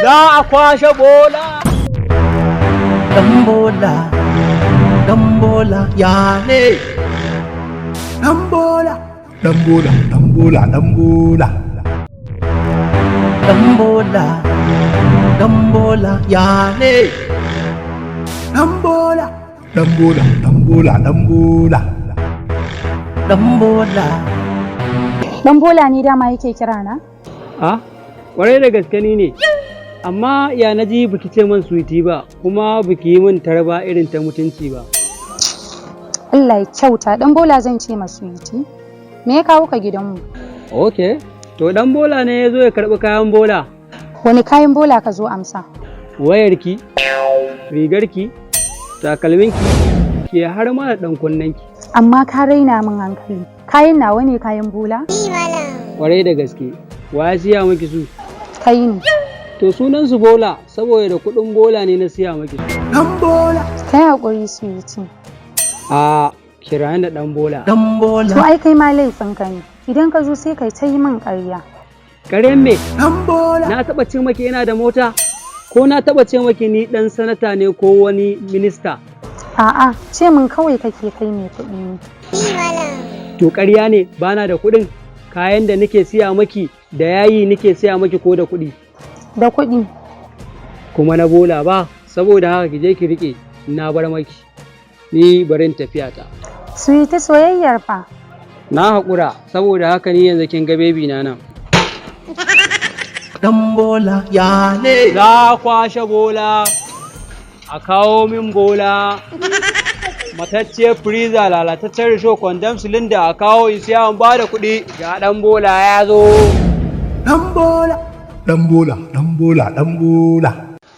Za a kwashe bola. Dan bola, dan bola, ya ne? Dan bola, Dan bola, dan bola, dan bola. Dan bola, dan bola, ya ne? Dan bola, dan bola, dan bola, dan bola. Dan bola. Dan bola ne dama yake kira na? A, kwarai da gaske ni ne. Amma ya na ji biki ce man sweetie ba, kuma biki yi min tarba irin ta mutunci ba. Allah ya kyauta, dan bola zan ce ma sweetie. Me ya kawo ka gidanmu? Ok, to dan bola ne ya zo ya karɓi kayan bola. Wani kayan bola ka zo amsa? Wayarki, rigarki, takalminki, ke har ma da ɗan kunnenki. Amma ka raina min hankali. Kayan nawa ne kayan bola? Kwarai da gaske, wa ya siya miki su? Kai ne. To sunan su bola, saboda da kuɗin bola ne na siya miki su. Dan bola. Kai hakuri, sweetie. A kira ni da ɗan bola. Dan bola. To ai kai ma laifinka ne. Idan ka zo sai kai ta yi min ƙarya. Ƙaryan me? Dan bola. Na taɓa ce maki ina da mota? Ko na taɓa ce maki ni ɗan sanata ne ko wani minista? A'a, ce min kawai kake kai mai kuɗi ne. To ƙarya ne bana da kuɗin? Kayan da nake siya maki da yayi nake siya maki ko da kuɗi? Da kuɗi. Kuma na bola ba, saboda haka ki je ki riƙe, na bar maki. Ni barin tafiya ta. Sweetie, soyayyar fa? Na haƙura, saboda haka ni yanzu kin ga baby na nan. Dan bola, ya ne? Za a kwashe bola, a kawo min bola. Matacciyar freezer, lalataccen risho, kwandon silinda, a kawo in siya in ba da kuɗi. Ga ɗan bola ya zo. Dan bola. Dan bola, dan bola, dan bola.